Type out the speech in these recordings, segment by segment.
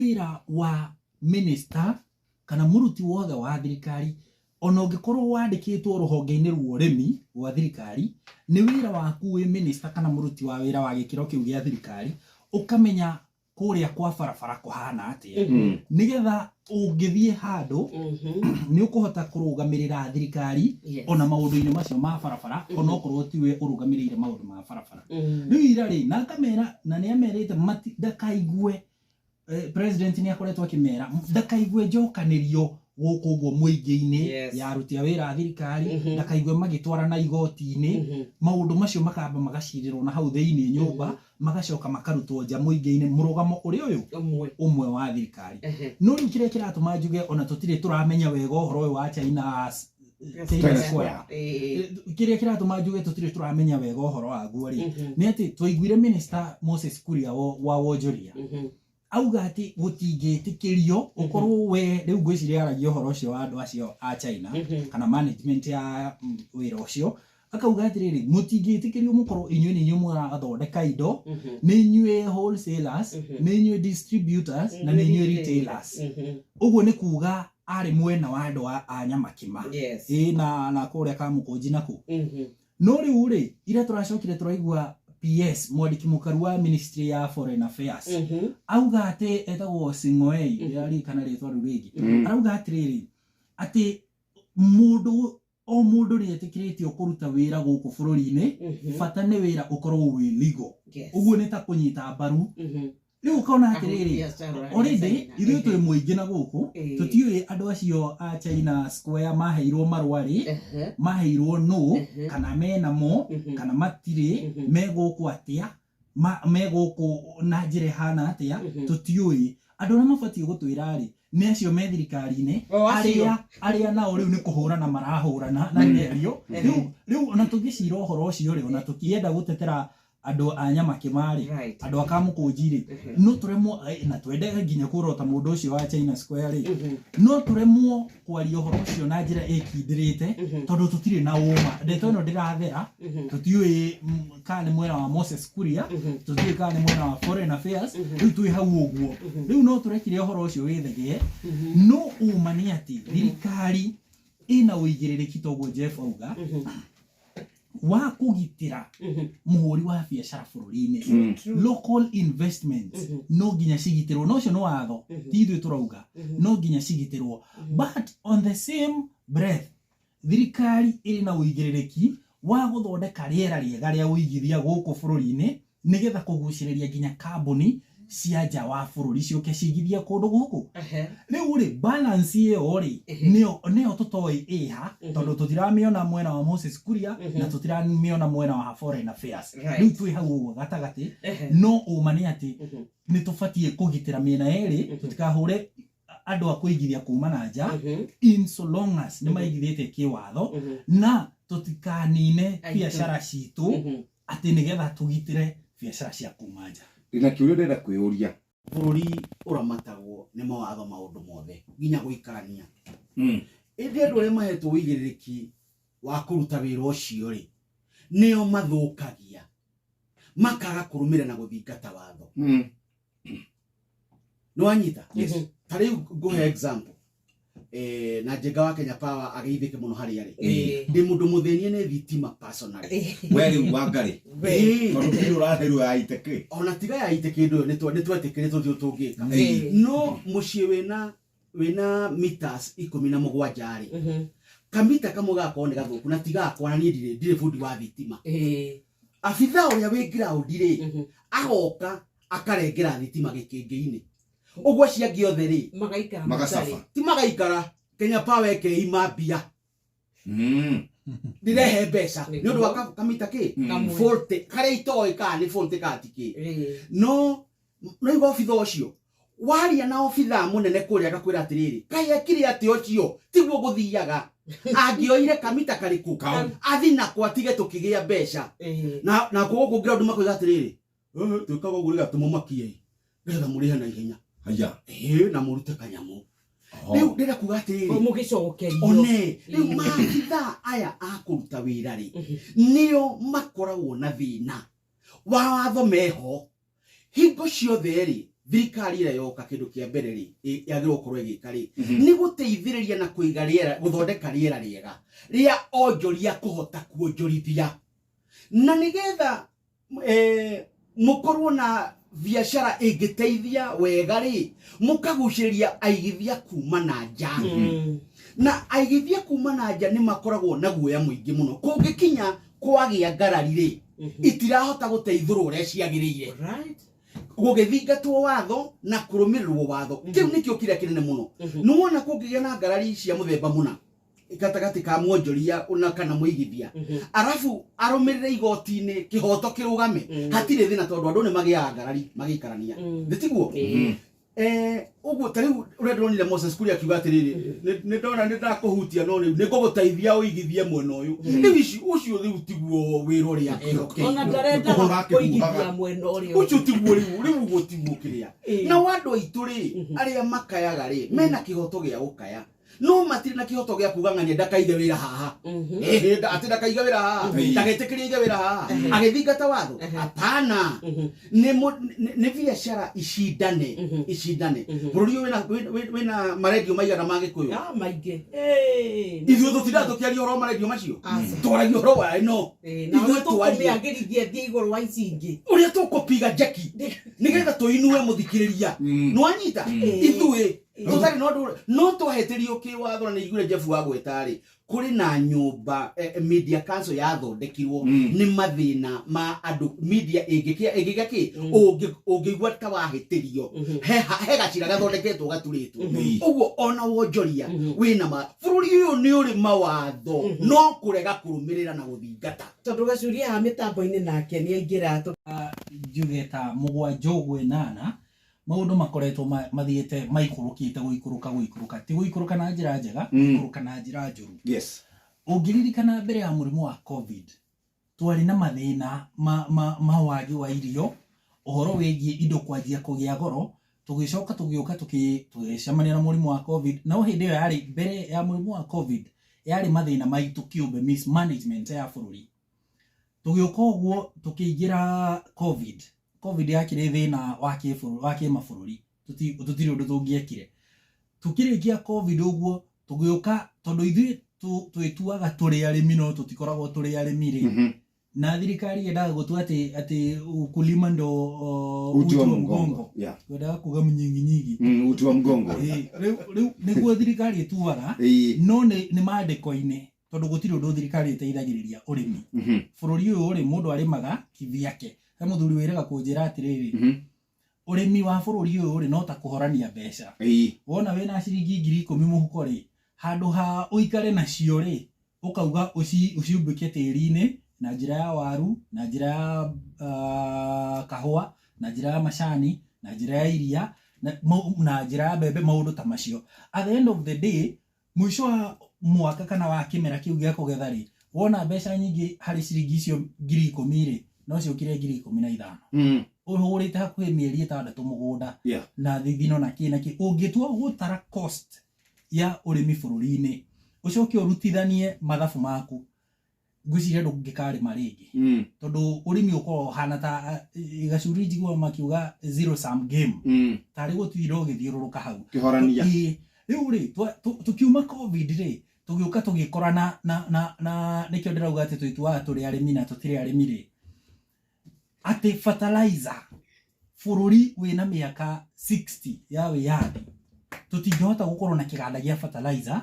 Wĩra wa minister kana mũruti wothe wa thirikari ona ũngĩkorwo wandĩkĩtwo rũhonge-inĩ rwa ũrĩmi rwa thirikari, nĩ wĩra waku wĩ minister kana mũruti wa wĩra wa gĩkĩro kĩu gĩa thirikari, ũkamenya kũrĩa kwa barabara kũhana atĩa, nĩgetha ũngĩthiĩ handũ nĩ ũkũhota kũrũgamĩrĩra thirikari ona maũndũ-inĩ macio ma barabara, onokorwo tiwe ũrũgamĩrĩire maũndũ ma barabara. Rĩu ira rĩ, na akamera, na nĩ amerĩte ndakaigue president nĩ akoretwo akĩmera ndakaigue njokanĩrio gũkũ ũguo mũingĩ-inĩ ya aruti a wĩra a thirikari, ndakaigue magĩtwarana igoti-inĩ. Maũndũ macio makamba magacirĩrwo na hau thĩinĩ nyũmba, magacoka makarutwo nja mũingĩ-inĩ, mũrũgamo ũrĩ ũyũ Ũmwe. Ũmwe wa thirikari. No rĩu kĩrĩa kĩratũma njuge ona tũtirĩ tũramenya wega ũhoro ũyũ wa China, China China Square. Square. Kĩrĩa kĩratũma njuge tũtirĩ tũramenya wega ũhoro waguo rĩ, nĩ atĩ twaiguire Minister Moses Kuria wa wonjoria auga atĩ gũtingĩtĩkĩrio ũkorwo we rĩu ngwĩciria aragia ũhoro ũcio wa andũ acio a China kana management ya wĩra ũcio, akauga atĩrĩrĩ, mũtingĩtĩkĩrio mũkorwo inyuĩ nĩ inyuĩ mũrathondeka indo, nĩ inyuĩ wholesalers, nĩ inyuĩ distributors na nĩ inyuĩ retailers. Ũguo nĩ kuga arĩ mwena wa andũ a Nyamakima. Ĩĩ, na kũrĩa Kamũkũnji nakũ. No rĩu rĩ, ira tũracokire tũraigua PS, mwandĩki mũkaru wa Ministry ya Foreign Affairs, auga atĩ etagwo Sing'oei, ndĩraririkana rĩtwa rĩu rĩngĩ, arauga atĩrĩrĩ, atĩ mũndũ o mũndũ nĩ etĩkĩrĩtio kũruta wĩra gũkũ bũrũri-inĩ, bata nĩ wĩra ũkorwo wĩ legal. Ũguo nĩ ta kũnyita mbaru. Rĩu ũkona atĩrĩrĩ, Biacara ya already China. Ithuĩ twĩ mũingĩ na gũkũ, tũtiũĩ andũ acio a China Square maheirwo marũa rĩ, maheirwo nũ, kana menamo kana matirĩ, me gũkũ atĩa, me gũkũ na njĩra ĩhana atĩa, tũtiũĩ. Andũ arĩa mabatiĩ gũtwĩra rĩ, nĩ acio me thirikari-inĩ, O acio. arĩa nao rĩu nĩ kũhũrana marahũrana na mĩario. Rĩu ona tũngĩcira ũhoro ũcio rĩ, ona tũkĩenda gũtetera andũ a Nyamakĩma rĩ, andũ a Kamũkũnji rĩ, no tũremwo, na twende nginya kuorota mũndũ ũcio wa China Square rĩ, no tũremwo kwaria ũhoro ũcio na njĩra ĩkindĩrĩte, tondũ tũtirĩ na ũma. Ndeto ĩno ndĩrathera, tũtiũĩ kana nĩ mwena wa Moses Kuria, tũtiũĩ kana nĩ mwena wa Foreign Affairs. Rĩu twĩ hau ũguo. Rĩu no tũrekire ũhoro ũcio wĩthegee, no ũma nĩ atĩ thirikari ĩna ũigĩrĩrĩki, toguo Jeff auga, wa kũgitĩra mũhũri wa biacara bũrũri-inĩ. Local investments no nginya cigitĩrwo, na ũcio nĩ watho, ti ithuĩ tũrauga, no nginya cigitĩrwo. But on the same breath, thirikari ĩrĩ na ũigĩrĩrĩki wa gũthondeka rĩera rĩega rĩa ũigithia gũkũ bũrũri-inĩ, nĩgetha kũgucĩrĩria nginya kambuni cia nja wa bũrũri ciũke cigithie kũndũ gũkũ. Rĩu rĩ, balance ĩyo rĩ, nĩyo tũtoĩ ĩha, tondũ tũtiramĩona mwena wa Moses Kuria na tũtiramĩona mwena wa Foreign Affairs. Rĩu twĩ hau ũguo gatagatĩ. No ũma nĩ atĩ nĩ tũbatiĩ kũgitĩra mĩena yerĩ, tũtikahũre andũ a kũigithia kuma na nja, in so long as nĩ maigithĩtie kĩwatho, na tũtikanine Aitũ. biacara citũ atĩ nĩgetha tũgitĩre biacara cia kuma nja. Ndĩna kĩũria ndĩrenda kwĩyũria. Bũrũri ũramatagwo nĩ mawatho maũndũ mothe nginya gũikarania. Ĩndĩ andũ arĩa mahetwo ũigĩrĩrĩki wa kũruta wĩra ũcio rĩ, nĩo mathũkagia, makaga kũrũmĩrĩra na gũthingata watho. Nĩ wanyita? Yes. Ta rĩu ngũhe example, na Njenga wa Kenya Power ageithĩke mũno harĩa rĩ. Ndĩ mũndũ mũthĩnie nĩ thitima personally. We rĩu Wangarĩ. Tondũ kĩndũ ũraheirwo ya itekĩ. Ona tiga ya ite kĩndũ ĩyo, nĩ twetĩkĩrĩtwo tũtirĩ tũngĩka. No mũciĩ wĩna meters 17 rĩ, kamita kamwe gakorwo nĩ gathũku, na ti gakwa, na niĩ ndirĩ bundi wa thitima, abitha ũrĩa wĩ ground rĩ, agoka akarengera thitima gĩkĩngĩ-inĩ ũguo, acio angĩ othe rĩ, magaikara Magacaba. matarĩ. Ti magaikara, Kenya Power ĩkeima mbia, ndirehe mbeca nĩ ũndũ wa kamita kĩ Kamwe. faulty, karĩa itoĩ kana nĩ faulty kana ti kĩ. No no obitha ũcio waria na obitha mũnene kũrĩa agakwĩra atĩrĩrĩ, kaĩ ekire atĩ ũcio tiguo gũthiaga, angĩoire kamita karĩkũ Kau. athi nako atige tũkĩgĩa mbeca. Na gũkũ ground makoiga atĩrĩrĩ, "Twĩkaga ũguo nĩgetha tũmũmakie nĩgetha mũrĩhe na ihenya." Haya. Ĩĩ, na mũrute kanyamũ. Rĩu ndĩrenda kuga atĩrĩrĩ, O mũgĩcokerio. One rĩu maabitha aya a kũruta wĩra rĩ, nĩo makoragwo na thĩna wa watho meho hingo ciothe rĩ. Thirikari ĩrĩa yoka, kĩndũ kĩa mbere rĩ yagĩrĩirwo gũkorwo ĩgĩka rĩ, nĩ gũteithĩrĩria na kũiga rĩera, gũthondeka rĩera rĩega rĩa onjoria kũhota kuonjorithia, na nĩgetha mũkorwo na biacara ĩngĩteithia wega rĩ, mũkagucĩrĩria aigithia kuma na nja. Na aigithia kuma na nja nĩ makoragwo na guoya mũingĩ mũno kũngĩkinya kwagĩa ngarari rĩ, itirahota gũteithũrwo ũrĩa ciagĩrĩire, gũgĩthingatwo watho na kũrũmĩrĩrwo watho. Kĩu nĩkĩo kĩrĩa kĩnene mũno. Nĩwona kũngĩgĩa na ngarari cia mũthemba mũna gatagatĩ ka mwonjoria na kana mũigithia, arabu arũmĩrĩre igoti-inĩ, kĩhoto kĩrũgame, hatirĩ thĩna, tondũ andũ nĩ magĩaga ngarari magĩikarania. Nĩ tiguo? Ũguo ta rĩu ũrĩa ndĩronire Moses Kuria akiuga atĩrĩrĩ, "Nĩ ndona nĩ ndakũhutia, no rĩu nĩ ngũgũteithia ũigithie mwena ũyũ." Rĩu ici ũcio rĩu tiguo wĩra ũrĩa ehokeirwo. Ona ndarendaga Kũhũra akĩhuhaga. kũigithia mwena ũrĩa. Ũcio tiguo rĩu ũguo tiguo kĩrĩa. Nao andũ aitũ rĩ, arĩa makayaga rĩ, mena kĩhoto gĩa gũkaya, no matirĩ na kĩhoto gĩa kuga ng'ania ndakaige wĩra haha. Ĩhĩ, atĩ ndakaige wĩra haha, ndagetĩkĩria aige wĩra haha agĩthingata watho, hapana. Nĩ biacara icindane, icindane. Bũrũri ũyũ wĩna marendio maigana ma Gĩkũyũ? Ah, maingĩ. Ithuĩ tũtindaga tũkĩaria ũhoro wa marendio macio. Aca. Twaragia ũhoro wa ĩno. Na Ithuĩ ũrĩa twarie. tũkũmĩagĩrithia thiĩ igũrũ wa ici ingĩ. Ũrĩa tũkũpiga njeki nĩgetha tũinue mũthikĩrĩria. Nĩwanyita? Ithuĩ tũtarĩ na ũndũ, no twahĩtĩrio kĩwatho, na nĩiguire Jeff wagweta rĩ, kũrĩ na nyũmba, media council yathondekirwo nĩ mathĩna ma andũ. Media ĩngĩkĩa ĩngĩgĩa kĩ, ũngĩigua ta wahĩtĩrio, he gacira gathondeketwo gaturĩtwo. Ũguo ona wonjoria wĩna ma bũrũri ũyũ nĩ ũrĩ mawatho, no kũrega kũrũmĩrĩra na gũthingata. Tondũ gacuria ha mĩtambo-inĩ nake nĩ aingĩra. Njuge ta 7 ũguo 8, maũndũ makoretwo mathiĩte maikũrũkĩte, gũikũrũka, gũikũrũka, ti gũikũrũka na njĩra njega, gũikũrũka na njĩra njũru. Ũngĩririkana, mbere ya mũrimũ wa COVID twarĩ na mathĩna ma wagi wa irio, ũhoro wĩgiĩ indo kwanjia kũgĩa goro. Tũgĩcoka tũgĩũka tũgĩcemania na mũrimũ wa COVID. No hĩndĩ ĩyo yarĩ mbere ya mũrimũ wa COVID, yarĩ mathĩna maitũ kĩũmbe, mismanagement ya bũrũri. Tũgĩũka ũguo tũkĩingĩra COVID. COVID yakĩrĩ thĩna wa kĩbũrũri, wa kĩmabũrũri, tũtirĩ ũndũ tũngĩekire. Tũkĩrĩkia COVID ũguo, tũgĩũka, tondũ ithuĩ twĩtuaga tũrĩ arĩmi, no tũtikoragwo tũrĩ arĩmi rĩ, na thirikari yendaga gũtua atĩ ukulima ndo uti wa mgongo. Wendaga kuga mnyingi nyingi. Uti wa mgongo. Rĩu nĩguo thirikari ĩtuaga, no nĩ mandĩko-inĩ, tondũ gũtirĩ ũndũ thirikari ĩteithagĩrĩria ũrĩmi. Bũrũri ũyũ rĩ, mũndũ arĩmaga kivyake. He mũthuri wĩrĩga kũnjĩra atĩrĩrĩ, ũrĩmi wa bũrũri ũyũ rĩ, no ta kũhorania mbeca. Wona wĩna ciringi 10,000 mũhuko rĩ, handũ ha ũikare nacio rĩ, ũkauga ũciumbĩke tĩri-inĩ na njĩra ya waru, na njĩra ya kahũa, na njĩra ya macani, na njĩra ya iria, na njĩra ya mbembe, maũndũ ta macio. At the end of the day, mũico wa mwaka kana wa kĩmera kĩu gĩa kũgetha rĩ, wona mbeca nyingĩ harĩ ciringi icio 10,000 rĩ, no ciũkire 15,000. Ũhũrĩte hakuhĩ mĩeri 6 mũgũnda na thithino na kĩ na kĩ. Ũngĩtua gũtara cost ya ũrĩmi bũrũri-inĩ, ũcoke ũrutithanie mathabu maku, ngwĩciria ndũngĩkarĩma rĩngĩ, tondũ ũrĩmi ũkoragwo ũhana ta gacuri njiguaga makiuga zero sum game, tarĩ gũtinda ũgĩthiũrũrũka hau. Kĩhorania. Ĩĩ. Rĩu rĩ, tũkiuma COVID rĩ, tũgĩũka tũgĩkora na nĩkĩo ndĩrauga atĩ twĩtuaga tũrĩ arĩmi na tũtirĩ arĩmi rĩ, atĩ fertilizer, bũrũri wĩna mĩaka 60 ya wĩyathi, tũtingĩhota gũkorwo na kĩganda gĩa fertilizer,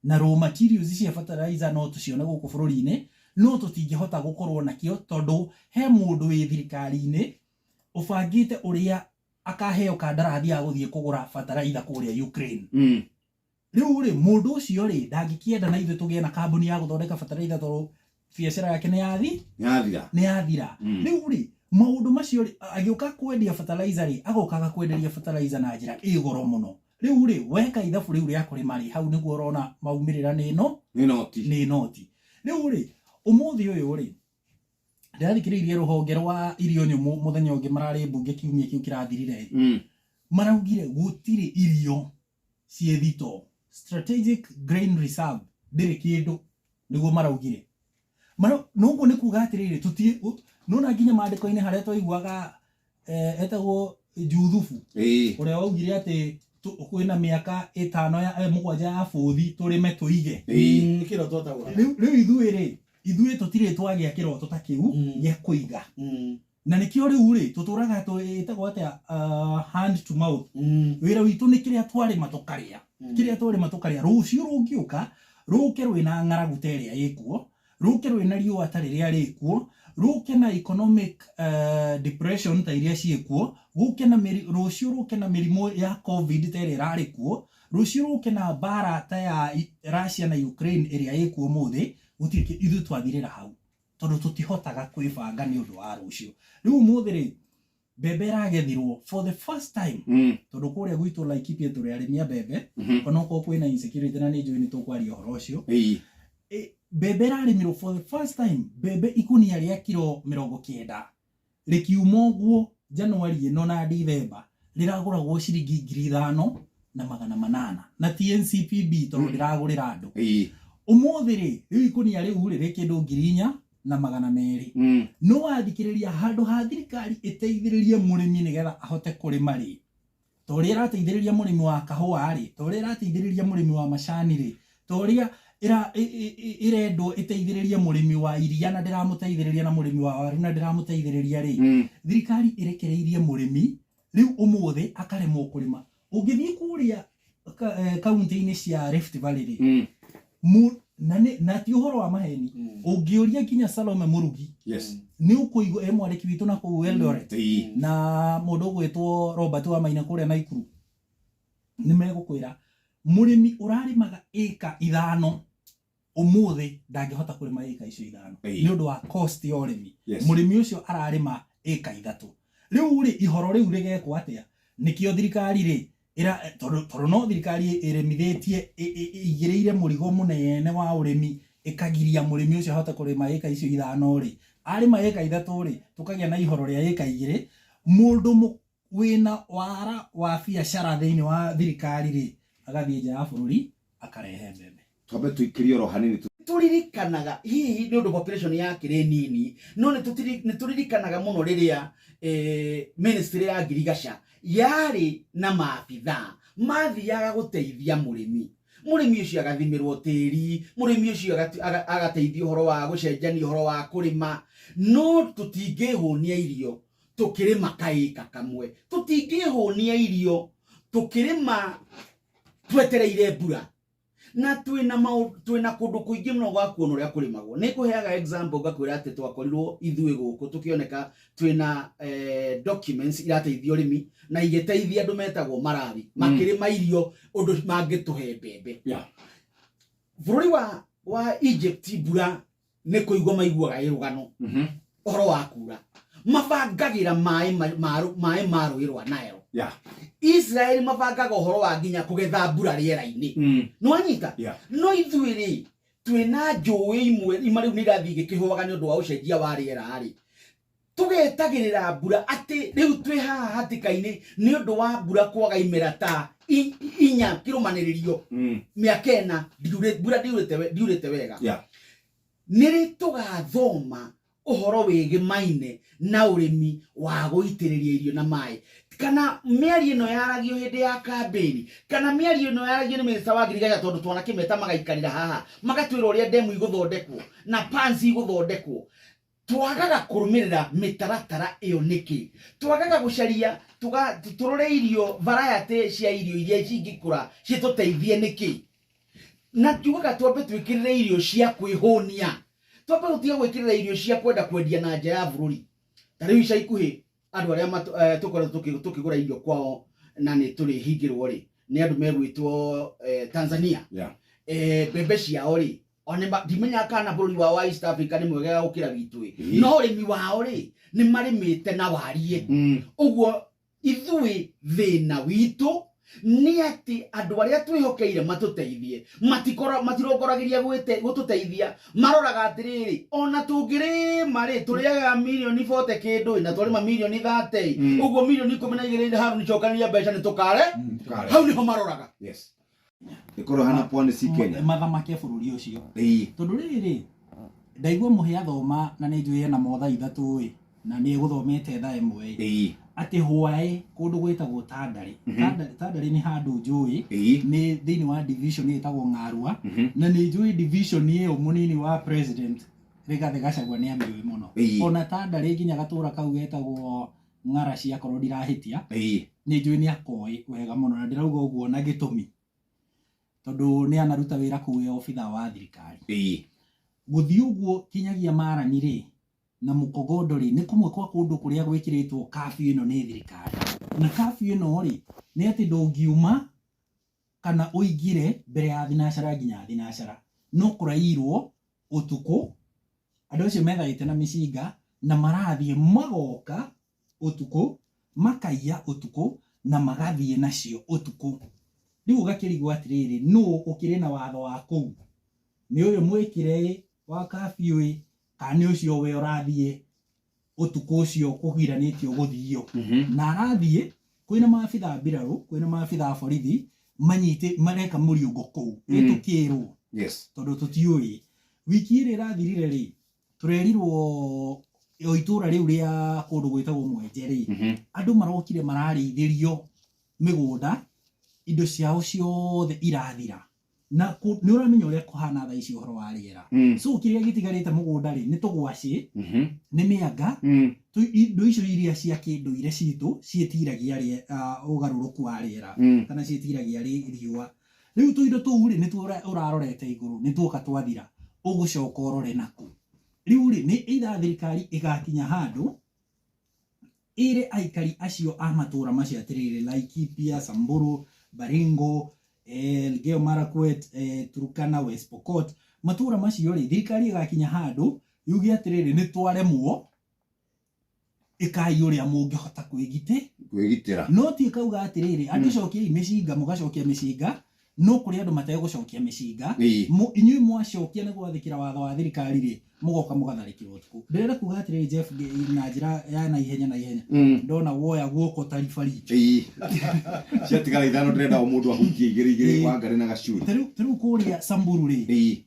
na raw materials cia fertilizer no tũcione gũkũ bũrũri-inĩ, no tũtingĩhota gũkorwo nakĩo, tondũ he mũndũ wĩ thirikari-inĩ ũbangĩte ũrĩa akaheo kandarathi ya gũthiĩ kũgũra fertilizer kũrĩa Ukraine. Rĩu rĩ, mũndũ ũcio rĩ, ndangĩkĩenda na ithuĩ tũgĩe na kambuni ya gũthondeka fertilizer, tondũ biacara yake nĩ yathi Yathira. Nĩ yathira. Rĩu rĩ, maũndũ macio rĩ, agĩũka kwendia fertilizer rĩ, agokaga kwenderia fertilizer na njĩra ĩ goro mũno. Rĩu rĩ, weka ithabu rĩu rĩa kũrĩma rĩ, hau nĩguo ũrona maumĩrĩra nĩ ĩno. Nĩ noti. Nĩ noti. Rĩu rĩ, ũmũthĩ ũyũ rĩ, ndĩrathikĩrĩirie rũhonge rwa irio nyũmũ mũthenya ũngĩ mararĩ mbunge kiumia kĩu kĩrathirire. Maraugire gũtirĩ irio ciĩ thito, strategic grain reserve ndĩrĩ kĩndũ, nĩguo maraugire. Noguo nĩ kuga atĩrĩrĩ, tũtirĩ nona nginya mandĩko-inĩ harĩa twaiguaga, etagwo Juthubu Ĩĩ. ũrĩa waugire atĩ kwĩna mĩaka ĩtano ya mũgwanja ya bũthi tũrĩme tũige. Ĩĩ. Kĩro twatagũra. Rĩu ithuĩ rĩ, ithuĩ tũtirĩ twagĩa kĩroto ta kĩu gĩa kũiga. Na nĩkĩo rĩu rĩ tũtũraga ĩtagwo atĩa, hand to mouth. Wĩra witũ nĩ kĩrĩa twarĩma tũkarĩa. Kĩrĩa twarĩma tũkarĩa, rũciũ rũngĩũka rũke rwĩna ng'aragu ta ĩrĩa ĩkuo, rũke rwĩna riũa ta rĩrĩa rĩkuo, rũke na economic depression ta iria ciĩkuo, gũke na rũciũ rũke na mĩrimũ ya COVID ta ĩrĩa ĩrarĩ kuo, rũciũ rũke na mbara ta ya Russia na Ukraine ĩrĩa ĩkuo ũmũthĩ, gũtirĩ ithuĩ twathirĩra hau tondũ tũtihotaga kwĩbanga nĩ ũndũ wa rũciũ. Rĩu ũmũthĩ rĩ, mbembe ĩragethirwo for the first time, tondũ kũrĩa gwitũ Laikipia tũrĩ arĩmi a mbembe, onokorwo kwĩna insecurity na nĩ njũĩ nĩ tũkwaria ũhoro ũcio. Mbembe ĩrarĩmirwo for the first time, mbembe ikunia rĩa kiro 90 rĩkiuma ũguo January ĩno na Dithemba rĩragũragwo ciringi 5800 na TNCPB tondũ ndĩragũrĩra andũ. Ũmũthĩ rĩ, rĩu ikunia rĩu rĩ rĩ kĩndũ 4200. No wathikĩrĩria handũ ha thirikari ĩteithĩrĩrie mũrĩmi nĩgetha ahote kũrĩma rĩ, ta ũrĩa ĩrateithĩrĩria mũrĩmi wa kahũa rĩ, ta ũrĩa ĩrateithĩrĩria mũrĩmi wa macani rĩ, ta ũrĩa ĩrendwo ĩteithĩrĩrie mũrĩmi wa iria na ndĩramũteithĩrĩria, na mũrĩmi wa waru na ndĩramũteithĩrĩria rĩ, thirikari ĩrekereirie mũrĩmi rĩu ũmũthĩ akaremwo kũrĩma. Ũngĩthiĩ kũrĩa kaunti-inĩ cia Rift Valley rĩ, na ti ũhoro wa maheni, ũngĩũria nginya Salome Murugi, nĩ ũkũigua e mwandĩki witũ na kũu Eldoret, na mũndũ ũgwĩtwo Robert wa Maina kũrĩa Naikuru, nĩ megũkwĩra mũrĩmi ũrarĩmaga ĩka 5 ũmũthĩ ndangĩhota kũrĩma ĩka icio 5 nĩ ũndũ wa cost ya ũrĩmi. Mũrĩmi ũcio ararĩma ĩka 3. Rĩu rĩ, ihoro rĩu rĩgekwo atĩa? Nĩkĩo thirikari rĩ, tondũ no thirikari ĩrĩmithĩtie, ĩigĩrĩire mũrigo mũnene wa ũrĩmi, ĩkagiria mũrĩmi ũcio ahote kũrĩma ĩka icio 5 rĩ, arĩma ĩka 3 rĩ, tũkagĩa na ihoro rĩa ĩka 2. Mũndũ wĩna wara wa biacara thĩinĩ wa thirikari rĩ, agathiĩ nja ya bũrũri akarehe mbembe. Twambe tũikĩrie oro hanini. Tũririkanaga hihi nĩ ũndũ population ya kĩrĩ nini, no nĩ tũririkanaga mũno rĩrĩa ministry ya ngirigaca yarĩ na maabithaa mathiaga gũteithia mũrĩmi. Mũrĩmi ũcio agathimĩrwo tĩri, mũrĩmi ũcio agateithio ũhoro wa gũcenjania ũhoro wa kũrĩma, no tũtingĩhũnia irio tũkĩrĩma kaĩka kamwe, tũtingĩhũnia irio tũkĩrĩma twetereire mbura, na twĩna twĩna kũndũ kũingĩ mũno gwa kuona ũrĩa kũrĩmagwo. Nĩ ngũheaga example ngakwĩra atĩ twakorirwo ithuĩ gũkũ tũkĩoneka twĩna documents irateithia ũrĩmi na igĩteithia andũ metagwo Malawi makĩrĩma irio ũndũ mangĩtũhe mbembe. Bũrũri wa Egypt mbura nĩ kũigua maiguaga ĩrũgano ũhoro wa kura, mabangagĩra maĩ ma rũĩ rwa Nile. Israel mabangaga ũhoro wa nginya kũgetha mbura rĩera-inĩ. Nĩwanyita? No ithuĩ rĩ, twĩna njũĩ imwe ima rĩu nĩ irathiĩ igĩkĩhũaga nĩ ũndũ wa ũcenjia wa rĩera rĩ, tũgetagĩrĩra mbura atĩ rĩu twĩ haha hatĩka-inĩ nĩ ũndũ wa mbura kwaga imera ta inya kĩrũmanĩrĩrio mĩaka ĩna, mbura ndiurĩte wega. Nĩ rĩ tũgathoma ũhoro wĩgĩmaine na ũrĩmi wa gũitĩrĩria irio na maĩ, kana mĩario ĩno yaragio hĩndĩ ya kambĩni, kana mĩario ĩno yaragio nĩ minista wa ngirigaca, tondũ twanakĩmeta magaikarĩra haha magatwĩra ũrĩa ndemu igũthondekwo na pans igũthondekwo. Twagaga kũrũmĩrĩra mĩtaratara ĩyo nĩkĩ? Twagaga gũcaria tũrore irio variety cia irio iria cingĩkũra citũteithie nĩkĩ? Na tugaga twambe twĩkĩrĩre irio cia kwĩhũnia, twambe gũtiga gwĩkĩrĩra irio cia kwenda kwendia na nja ya bũrũri. Ta rĩu ica ikuhĩ andũ arĩa tũkoretwo tũkĩgũra irio kwao na nĩ tũrĩhingĩrwo rĩ, nĩ andũ megwĩtwo Tanzania. Mbembe ciao rĩ, ndimenya kana bũrũri wao wa East Africa nĩ mwega gũkĩra witũ ĩ. No ũrĩmi wao rĩ, nĩ marĩmĩte na wariĩ. Ũguo ithuĩ thĩna witũ nĩ atĩ andũ arĩa twĩhokeire matũteithie matirongoragĩria gũtũteithia, maroraga atĩrĩrĩ, ona tũngĩrĩma rĩ, tũrĩaga mirioni 40 kĩndũ ĩ, na twarĩma mirioni 30, ũguo mirioni 12 Harũni cokanĩria mbeca nĩ tũkare. Hau nĩho maroraga. Ĩkorwo hana pwani si Kenya. Mathamake bũrũri ũcio. Tondũ rĩrĩ, ndaigua mũhĩa thoma na nĩ njũĩ ena motha 3 ĩ. Na nĩ egũthomete thaa 1 atĩ hwaĩ kũndũ gwĩtagwo Tandari. Tandari nĩ handũ njũĩ nĩ thĩinĩ wa division ĩtagwo Ng'arua, na nĩ njũĩ division ĩyo mũnini wa president Rigathĩ Gachagua nĩ amĩũĩ mũno. Ona Tandari nginya gatũra kau getagwo Ng'ara ciakorwo ndirahĩtia, nĩ njũĩ nĩ akoĩ wega mũno, na ndĩrauga ũguo na gĩtũmi tondũ nĩ anaruta wĩra kũu e obitha wa thirikari. Gũthiĩ ũguo kinyagia Marani rĩ na Mũkogondo rĩ, nĩ kũmwe kwa kũndũ kũrĩa gwĩkĩrĩtwo curfew ĩno nĩ thirikari. Na curfew ĩno rĩ, nĩ atĩ ndũngiuma kana ũingĩre mbere ya thinacara nginya thinacara, no kũrairwo ũtukũ. Andũ acio methaĩte na mĩcinga na marathiĩ magoka ũtukũ, makaiya ũtukũ na magathiĩ nacio ũtukũ. Rĩu ũgakĩrigwo atĩrĩrĩ, nũ ũkĩrĩ na watho wa kũu? Nĩ ũyũ mwĩkĩre wa curfew ĩ, kana nĩ ũcio we ũrathiĩ ũtukũ ũcio kũgiranĩtio gũthio? Na arathiĩ kwĩna maabitha mbirarũ, kwĩna maabitha a borithi manyite mareka mũriũngo kũu. Ĩtũkĩrwo tondũ tũtiũĩ. Wiki ĩrĩa ĩrathirire rĩ, tũrerirwo o itũra rĩu rĩa kũndũ gwĩtagwo Mwenje rĩ, andũ marokire mararĩithĩrio mĩgũnda, indo ciao ciothe irathira. Na nĩ ũramenya ũrĩa kũhana thaa ici ũhoro wa rĩera. So kĩrĩa gĩtigarĩte mũgũnda rĩ, nĩ tũgwacĩ, nĩ mĩanga, indo icio iria cia kĩndũire citũ ciĩtiragia ũgarũrũku wa rĩera, kana ciĩtiragia riũa. Rĩu tũindo tũu rĩ, nĩtuo ũrarorete igũrũ, nĩtuoka twathira, ũgũcoka ũrore naku. Rĩu rĩ, nĩ either thirikari ĩgakinya handũ ĩre aikari acio a matũra macio atĩrĩrĩ, Laikipia, Samburu, Baringo, Elgeyo Marakwet, Turkana, West Pokot, matũra macio rĩ, thirikari ĩgakinya handũ yuge atĩrĩrĩ, nĩ twaremwo, ĩkai ũrĩa mũngĩhota kwĩgitĩra. No ti ĩkauga atĩrĩrĩ, andũ cokiai mĩcinga, mũgacokia mĩcinga, no kũrĩ andũ mategũcokia mĩcinga. Inyuĩ mwacokia nĩ gwathĩkĩra watho wa thirikari rĩ, mũgoka mũgatharĩkĩrwo ũtukũ. Ndĩrenda kuga atĩrĩrĩ Jeff, na njĩra ya na ihenya na ihenya, ndona woya guoko ta ribari. Ciatigara 5, ndĩrenda o mũndũ ahutie 2 2, Wangari na Gacuri. Ta rĩu kũrĩa Samburu rĩ,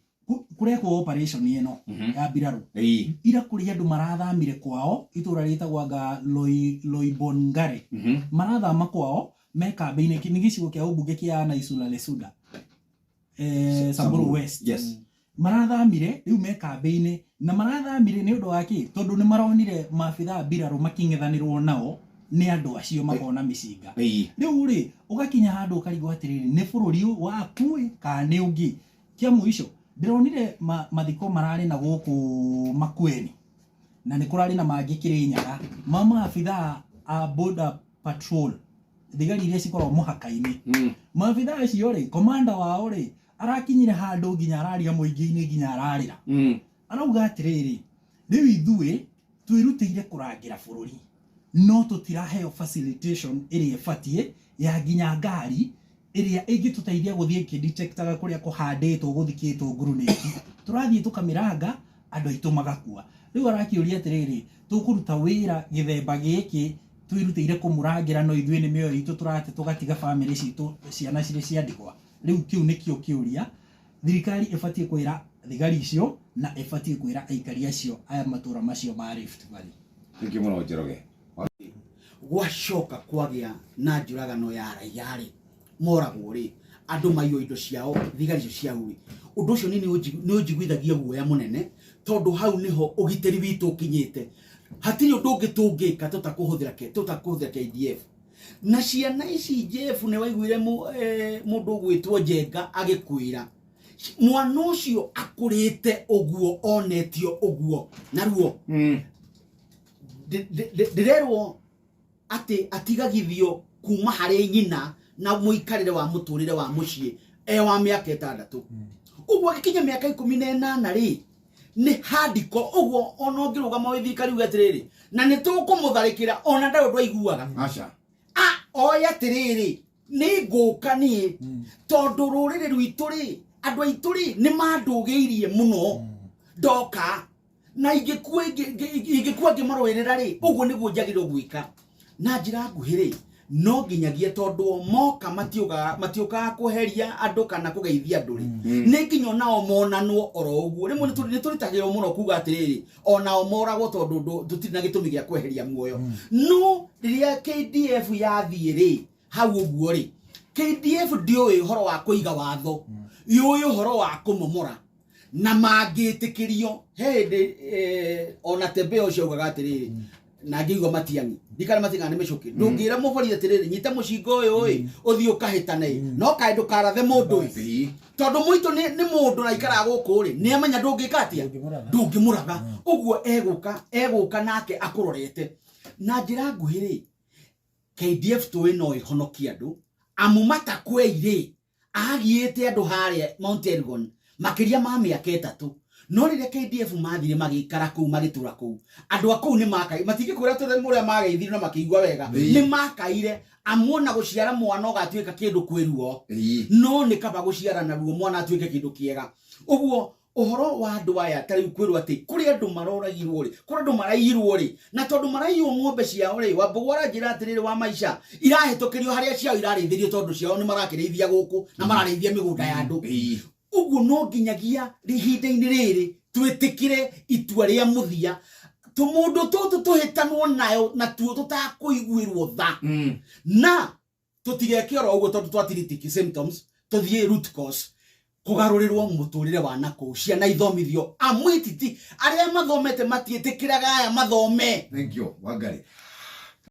kũrekwo operation ĩno ya mbirarũ. Ira kũrĩ andũ marathamire kwao, itũra rĩtagwo anga Loibongare. Marathama kwao, me kambĩ-inĩ, nĩ gĩcigo kĩa ũmbunge kĩa Naisula Lesuda. Samburu West. Marathamire, rĩu me kambĩ-inĩ, na marathamire nĩ ũndũ wa kĩ? Tondũ nĩ maronire maabitha mbirarũ makĩng'ethanĩrwo nao nĩ andũ acio makona mĩcinga. Rĩu rĩ, ũgakinya handũ ũkarigwo atĩrĩrĩ, nĩ bũrũri waku ĩ, kana nĩ ũngĩ? Kĩa mũico, ndĩronire mathiko mararĩ na gũkũ Makueni, na nĩ kũrarĩ na mangĩ Kĩrĩnyaga, ma maabitha a border patrol, thigari iria cikoragwo mũhaka-inĩ. Maabitha acio rĩ, komanda wao rĩ, arakinyire handũ nginya araria mũingĩ-inĩ nginya ararĩra. Arauga atĩrĩrĩ, rĩu ithuĩ twĩrutĩire kũrangĩra bũrũri, no tũtiraheo facilitation ĩrĩa ĩbatiĩ ya nginya ngari ĩrĩa ĩngĩtũteithia gũthiĩ ĩkĩdetectaga kũrĩa kũhandĩtwo gũthikĩtwo ngurunĩti. Tũrathiĩ tũkamĩranga, andũ aitũ magakua. Rĩu arakĩũria atĩrĩrĩ, tũkũruta wĩra gĩthemba gĩkĩ twĩrutĩire kũmũrangĩra, no ithuĩ nĩ mĩoyo itũ tũrate tũgatiga bamĩrĩ citũ ciana cirĩ cia ndigwa. Rĩu kĩu nĩkĩo kĩũria thirikari ĩbatiĩ kwĩra thigari icio na ĩbatiĩ kwĩra aikari acio aya matũra macio ma Rift Valley. Thank you mũno Njoroge. Gwacoka kwagĩa na njũragano ya raia rĩ, moragwo rĩ, andũ maiywo indo ciao, thigari icio ciao rĩ, ũndũ ũcio nĩ ũnjiguithagia guoya mũnene, tondũ hau nĩho ũgitĩri witũ ũkinyĩte. Hatirĩ ũndũ ũngĩ tũngĩka tũtakũhũthĩra KDF. Na ciana ici Jeff nĩ waiguire mũndũ ũgwĩtwo Njenga agĩkwĩra mwana ũcio akũrĩte ũguo onetio ũguo naruo. Ndĩrerwo atĩ atigagithio kuma harĩ nyina na mũikarĩre wa mũtũrĩre wa mũciĩ e wa mĩaka 6. Ũguo agĩkinya mĩaka 18 rĩ, nĩ handiko ũguo ona ũngĩrũgama wĩ thirikari uge atĩrĩrĩ, na nĩ tũkũmũtharĩkĩra ona ndarĩ ũndũ aiguaga. Aca. Oya atĩrĩrĩ, nĩ ngũka niĩ, tondũ rũrĩrĩ rwitũ rĩ, andũ aitũ rĩ, nĩ mandũgĩirie mũno. Ndoka na ingĩkua ngĩmarũĩrĩra rĩ, ũguo nĩguo njagĩrĩirwo gwĩka. Na njĩra nguhĩ rĩ, No nginyagia tondũ moka matiũkaga kweheria andũ kana kũgeithia andũ rĩ, nĩ nginya onao monanwo oro ũguo. Rĩmwe nĩ tũritagĩrwo mũno kuga atĩrĩrĩ, onao moragwo tondũ tũtirĩ na gĩtũmi gĩa kweheria muoyo. No rĩrĩa KDF yathiĩ rĩ, hau ũguo rĩ, KDF ndĩũĩ ũhoro wa kũiga watho, yũĩ ũhoro wa kũmomora na mangĩtĩkĩrio. He hĩndĩ ona Tembe ũcio augaga atĩrĩrĩ, na ngĩigua Matiang'i ndikana matigana nĩ mĩcũkĩ, ndũngĩra mũborithi atĩrĩrĩ, nyita mũcinga ũyũ ĩ, ũthiĩ ũkahĩtane, no kaĩ ndũkarathe mũndũ ĩ, tondũ mũitũ nĩ mũndũ na aikaraga gũkũ rĩ, nĩ amenya ndũngĩka atĩa, ndũngĩmũratha. Ũguo egũka nake akũrorete. Na njĩra nguhĩ rĩ, KDF tũĩ no ĩhonokie andũ, amu Matakwei rĩ, agiĩte andũ harĩa Mount Elgon makĩria ma mĩaka 3. No rĩrĩa KDF mathire magĩikara kũu, magĩtũra kũu, andũ a kũu nĩ makaire, matingĩkwĩra tũrĩ ũrĩa mageithirio na makĩigua wega, nĩ makaire, amu ona gũciara mwana ũgatuĩka kĩndũ kwĩ ruo, no nĩ kaba gũciara na ruo mwana atuĩke kĩndũ kĩega. Ũguo ũhoro wa andũ aya ta rĩu kwĩrwo atĩ kũrĩ andũ maroragirwo rĩ, kũrĩ andũ maraiyirwo rĩ, na tondũ maraiywo ng'ombe ciao rĩ, Wambũgũ aranjĩra atĩrĩrĩ, wa maica irahĩtũkĩrio harĩa ciao irarĩithĩrio, tondũ ciao nĩ marakĩrĩithia gũkũ na mararĩithia mĩgũnda ya andũ. Ũguo no nginyagia ihinda-inĩ rĩrĩ twĩtĩkĩre itua rĩa mũthia, tũmũndũ tũtũ tũhĩtanwo nayo natuo tũtakũiguĩrwo tha, na tũtigeke oro ũguo tondũ twatiriti symptoms, tũthiĩ root cause, kũgarũrĩrwo mũtũrĩre wa nakũu, ciana ithomithio, amu ititi arĩa mathomete matiĩtĩkĩraga aya mathome. Thank you, Wangari.